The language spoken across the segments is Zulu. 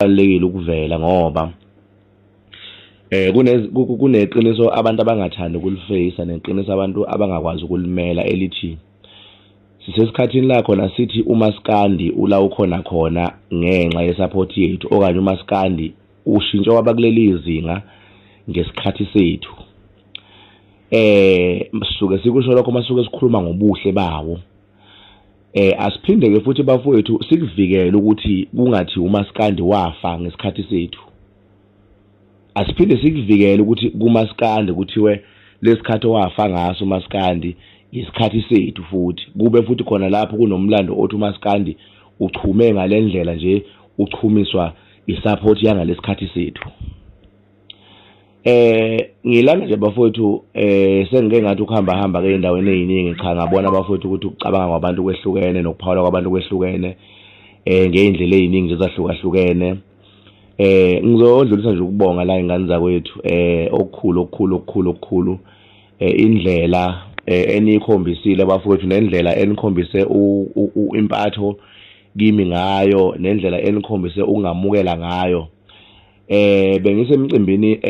Kubalulekile ukuvela ngoba kuneqiniso abantu abangathandi ukulifeyisa, neqiniso abantu abangakwazi ukulimela elithi sisesikhathini la khona sithi umaskandi ula ukhona khona ngenxa ye-support yethu, okanye umaskandi ushintshe waba kuleli zinga ngesikhathi sethu. Sisuke sikusho lokho masuke sikhuluma ngobuhle bawo. Asiphinde ke futhi bafowethu sikuvikele ukuthi kungathi umaskandi wafa ngesikhathi sethu. Asiphinde sikuvikele ukuthi kumaskandi kuthiwe lesikhathi owafa ngaso umaskandi isikhathi sethu, futhi kube futhi khona lapho kunomlando othi umaskandi uchume ngalendlela nje, uchumiswa isupport yangalesikhathi sethu. Ngilana nje bafowethu, sengike ngathi ukuhamba hamba ke endaweni eziningi, cha ngabona bafowethu ukuthi ukucabanga kwabantu kwehlukene nokuphawula kwabantu kwehlukene ngey'ndlela ey'ningi nje ezahlukahlukene. Ngizodlulisa nje ukubonga la ingane zakwethu, okukhulu okukhulu okukhulu okukhulu, indlela enikhombisile bafowethu, nendlela enikhombise impatho kimi ngayo, nendlela enikhombise ukungamukela ngayo. Bengisemcimbini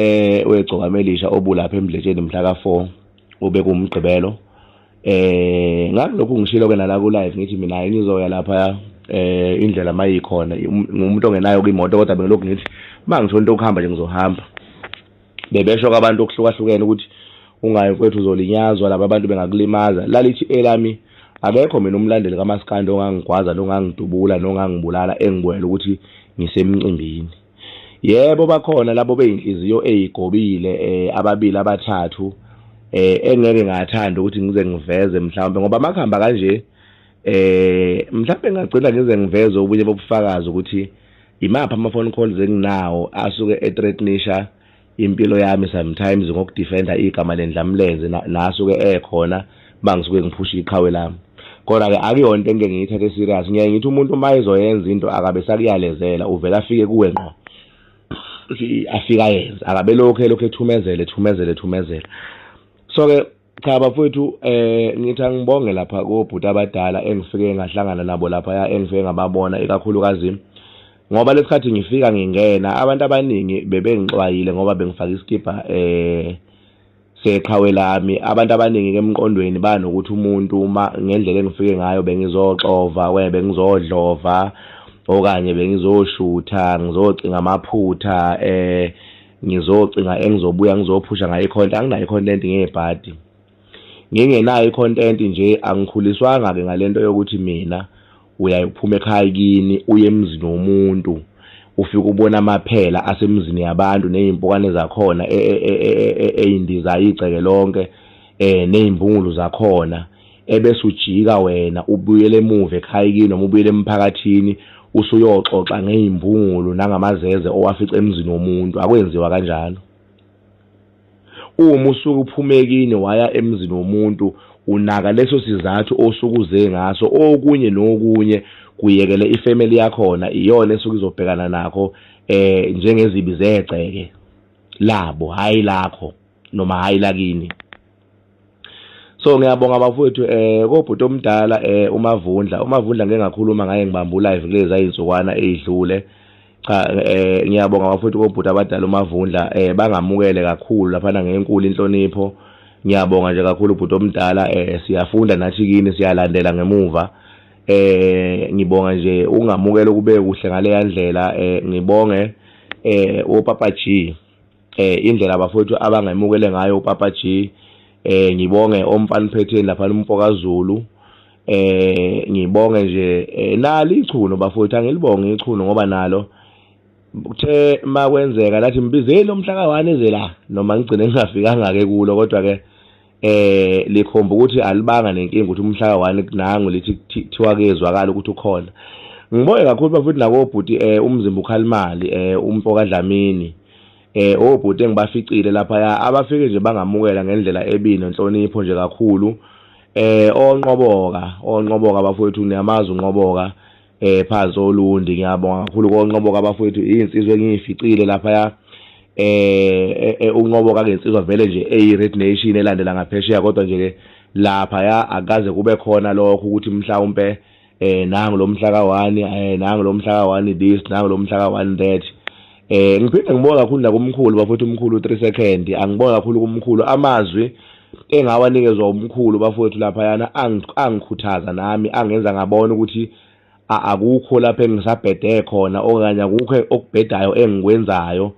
wegcokamelisha obulapha eMdletsheni mhla ka4 ube kuMgqibelo. Ngangilokhu ngishilo ke nala ku live ngithi mina ngizoya lapha, indlela mayikhona, ngumuntu ongenayo kwimoto, kodwa bengilokhu ngithi mangithola into yokuhamba nje ngizohamba. Bebesho kwabantu okuhlukahlukene ukuthi ungayi mfowethu, uzolinyazwa laba abantu, bengakulimaza. Lalithi elami akekho mina umlandeli kaMaskandi ongangigwaza, nongangidubula, nongangibulala engibwela ukuthi ngisemcimbini. Yebo, bakhona labo beyinhliziyo eyigobile, ababili abathathu, engeke ngathanda ukuthi ngize ngiveze mhlawumbe, ngoba makuhamba kanje mhlawumbe ngagcina ngize ngiveze obunye bobufakazi ukuthi imaphi ama phone calls enginawo asuke ethreatenisha impilo yami sometimes ngokudefenda igama lendlamlenze, nasuke ekhona bangisuke ngiphusha iqhawe lami. Kodwa ke akuyona into engeke ngiyithathe serious. Ngiyaye ngithi umuntu uma ezoyenza into akabe sakuyalezela, uvela afike kuwe ngqo, afika ayenze, akabe lokhu elokhu ethumezele ethumezele ethumezela. So ke cha bafowethu, ngithi angibonge lapha kobhuti abadala engifike ngahlangana nabo lapha, engifike ngababona, ikakhulukazi ngoba lesikhathi ngifika ngingena abantu abaningi bebengixwayile ngoba bengifaka iskipa seqhawe lami. Abantu abaningi ke emqondweni banokuthi umuntu uma ngendlela engifike ngayo bengizoxova, we bengizodlova, okanye bengizoshutha, ngizocinga amaphutha, ngizocinga engizobuya ngizophusha ngayo icontent. Anginayo icontent ngebhadi, ngingenayo icontent nje, angikhuliswanga ke ngalento yokuthi mina uyaye uphuma ekhaya kini uye emzini womuntu, ufike ubona amaphela asemzini yabantu nezimpukane zakhona eyindizayo igceke lonke, nezimbungulu zakhona, ebese ujika wena ubuyele emuva ekhaya kini noma ubuyele emphakathini usuyoxoxa ngezimbungulu nangamazeze owafica emzini womuntu. Akwenziwa kanjalo. Uma usuke uphume kini waya emzini womuntu, unaka leso sizathu osuke uze ngaso, okunye nokunye kuyekele ifamily yakhona, iyona esuke izobhekana nakho njengezibi zegceke labo, hayi lakho noma hayi lakini. So ngiyabonga bafowethu, kobhuti omdala, uMavundla. UMavundla ngeke ngakhuluma ngaye, ngibamba ulive kulezi ayinsukwana ezidlule. Cha, ngiyabonga bafowethu kobhuti abadala uMavundla, bangamukele kakhulu laphana ngenkulu inhlonipho. Ngiyabonga nje kakhulu bhuti omdala, siyafunda nathi kini, siyalandela ngemuva. Ngibonga nje ungamukela ukube kuhle ngale ndlela. Ngibonge uPapa G, indlela abafowethu abangemukele ngayo uPapa G. Ngibonge omfana uphetheni lapha umfo kaZulu. Ngibonge nje nali ichuno bafowethu, angilibonge ichuno ngoba nalo kuthe makwenzeka lathi mbizeli umhla ka1 eze la, noma ngigcine ngingafikanga ke kulo, kodwa ke likhomba ukuthi alibanga nenkinga ukuthi umhla ka1 nangu lithi kuthiwa kezwakala ukuthi ukhona. Ngibonge kakhulu bafowethu nakobhuti umzimba ukhalimali, umfo kaDlamini, obhuti engibaficile lapha, abafike nje bangamukela ngendlela ebino inhlonipho nje kakhulu. Onqoboka, onqoboka bafowethu, niyamazi unqoboka phansi olundi. Ngiyabonga kakhulu konqoboka bafowethu, insizwa engiyificile lapha. Unqoboka ngensizwa vele nje eyi Red Nation elandela ngaphesheya, kodwa nje ke lapha ya akaze kube khona lokho ukuthi mhlawumbe Nangu lo mhla ka-1, nangu lo mhla ka-1 this, nangu lo mhla ka-1 that. Ngiphinde ngibonga kakhulu nakumkhulu bafowethu, umkhulu 3 second. Angibonga kakhulu kumkhulu, amazwi engawanikezwa umkhulu bafowethu laphayana angikhuthaza nami, angenza ngabona ukuthi akukho lapho engisabhede khona okanye akukho okubhedayo engikwenzayo.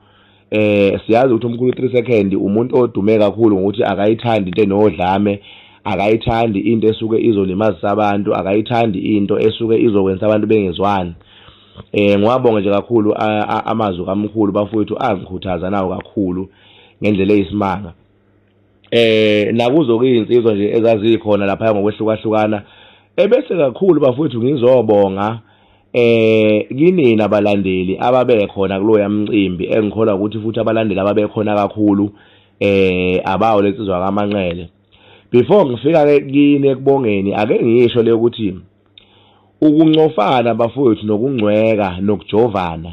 Siyazi ukuthi umkhulu 3 second umuntu odume kakhulu ngokuthi akayithandi into enodlame, akayithandi into esuke izolimazisa abantu, akayithandi into esuke izokwenza abantu bengezwani. Ngiwabonga nje kakhulu amazwi kamkhulu bafowethu, angikhuthaza nawo kakhulu ngendlela eyisimanga. Nakuzo kuyinsizwa nje ezazikhona lapha ngokwehlukahlukana. Ebese kakhulu bafowethu ngizobonga kinina abalandeli ababekhona kuloya mcimbi, engikholwa ukuthi futhi abalandeli ababekhona kakhulu abawo lensizwa kaManqele. Before ngifika ke kini ekubongeni, ake ngisho le ukuthi ukuncofana bafowethu nokungcweka nokujovana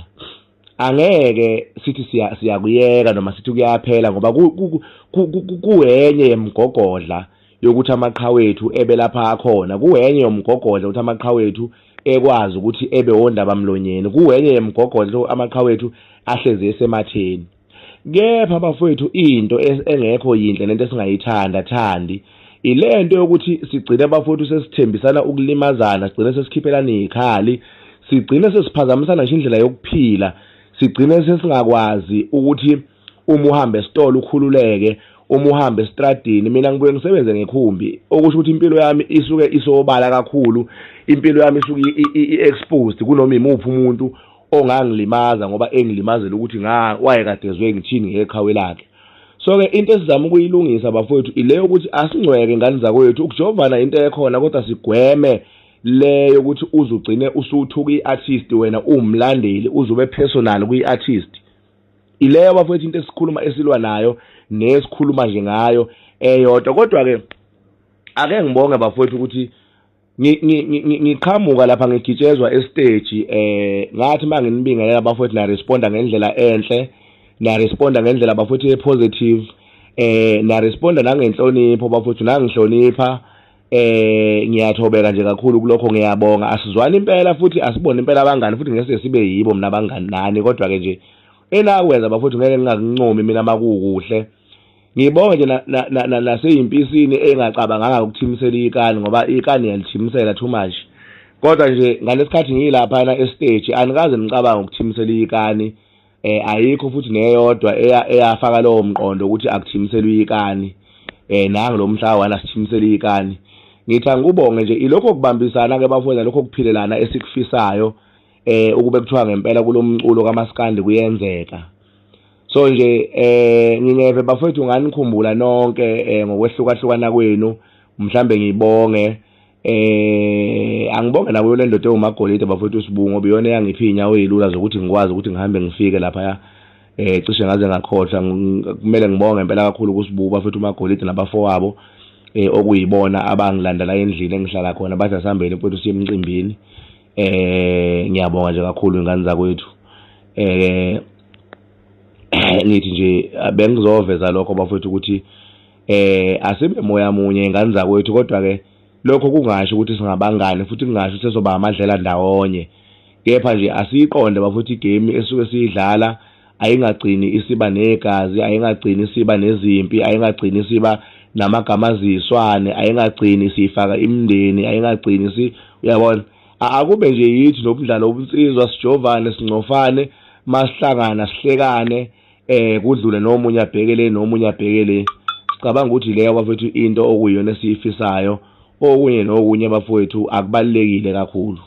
angeke sithi siyakuyeka noma sithi kuyaphela, ngoba kuwenye yemgogodla yokuthi amaqhawe ethu ebe lapha akhona, kuwenye yomgogodla ukuthi amaqhawe ethu ekwazi ukuthi ebe wondaba mlonyeni, kuwenye yemgogodla amaqhawe ethu ahlezi esematheni. Kepha bafowethu, into engekho yinhle nento esingayithanda thandi ilento yokuthi sigcine bafowethu sesithembisana ukulimazana, sigcine sesikhiphelana izikhali, sigcine sesiphazamisana nje indlela yokuphila, sigcine sesingakwazi ukuthi uma uhamba esitolo ukhululeke, uma uhamba estradini. Mina ngibuye ngisebenze ngekhumbi, okusho ukuthi impilo yami isuke isobala kakhulu, impilo yami isuke i-exposed kunoma imuphi umuntu ongangilimaza, ngoba engilimazela ukuthi nga wayekade ezwe ngithini ngeqhawe lakhe. So ke into esizama ukuyilungisa bafowethu ile yokuthi asingcweke ngane zakwethu, ukujovana into ekhona, kodwa sigweme le yokuthi uzugcine usuthuka i-artist wena uwumlandeli, uzube personal kwi-artist. Ileyo bafowethu into esikhuluma esilwa nayo nesikhuluma nje ngayo eyodwa. Kodwa ke ake ngibonge bafowethu ukuthi ngiqhamuka lapha ngigitshezwa estage, ngathi manginibingelela bafowethu na responda ngendlela enhle, na responda ngendlela bafowethu e positive, na responda nangenhlonipho bafowethu, nangihlonipha. Ngiyathobeka nje kakhulu kulokho, ngiyabonga. Asizwani impela futhi asibone impela abangani, futhi ngeke sibe yibo mina abangani nani, kodwa ke nje enakwenza bafowethu ngeke ngingakuncomi mina makukuhle. Ngibonge nje naseyimpisini engacabanganga ukuthimisela ikani, ngoba ikani yalithimisela too much. Kodwa nje ngalesikhathi ngilapha estage anikaze nicabange ukuthimisela ikani, ayikho futhi neyodwa eyafaka lowo mqondo ukuthi akuthimiselwe ikani, nangu lo mhla wana sithimisela ikani. Ngithi angikubonge nje ilokho kubambisana ke bafowethu, lokho kuphilelana esikufisayo ukube kuthiwa ngempela kulomculo kaMaskandi kuyenzeka. So nje ngingeve bafowethu nganikhumbula nonke ngokwehlukahlukana kwenu, mhlambe ngibonge, angibonge nakuyo le ndoda ewumagolide bafowethu uSibungu, ngoba iyona eyangipha iy'nyawo ey'lula zokuthi ngikwazi ukuthi ngihambe ngifike laphaya. Cishe ngaze ngakhohlwa, kumele ngibonge impela kakhulu kuSibuku bafowethu umagolide nabafowabo, okuyibona abangilanda la endlini engihlala khona, bathi asihambeni mfowethu siye emcimbini. Ngiyabonga nje kakhulu ingane zakwethu. Ngithi nje bengizoveza lokho bafowethu ukuthi asibe moya munye ingane zakwethu, kodwa ke lokho kungasho ukuthi singabangani futhi kungasho ukuthi sesoba amadlela ndawonye, kepha nje asiyiqonde bafowethu igame esuke siyidlala ayingagcini isiba negazi, ayingagcini isiba nezimpi, ayingagcini isiba namagama aziswane, ayingagcini siyifaka imindeni, ayingagcini si uyabona. Akube nje yithi nobudlalo obunsizwa, sijovane, sincofane, masihlangana sihlekane, kudlule nomunye abhekele nomunye abhekele. Sicabanga ukuthi leyo bafethu into okuyiyona esiyifisayo, okunye nokunye bafowethu akubalulekile kakhulu.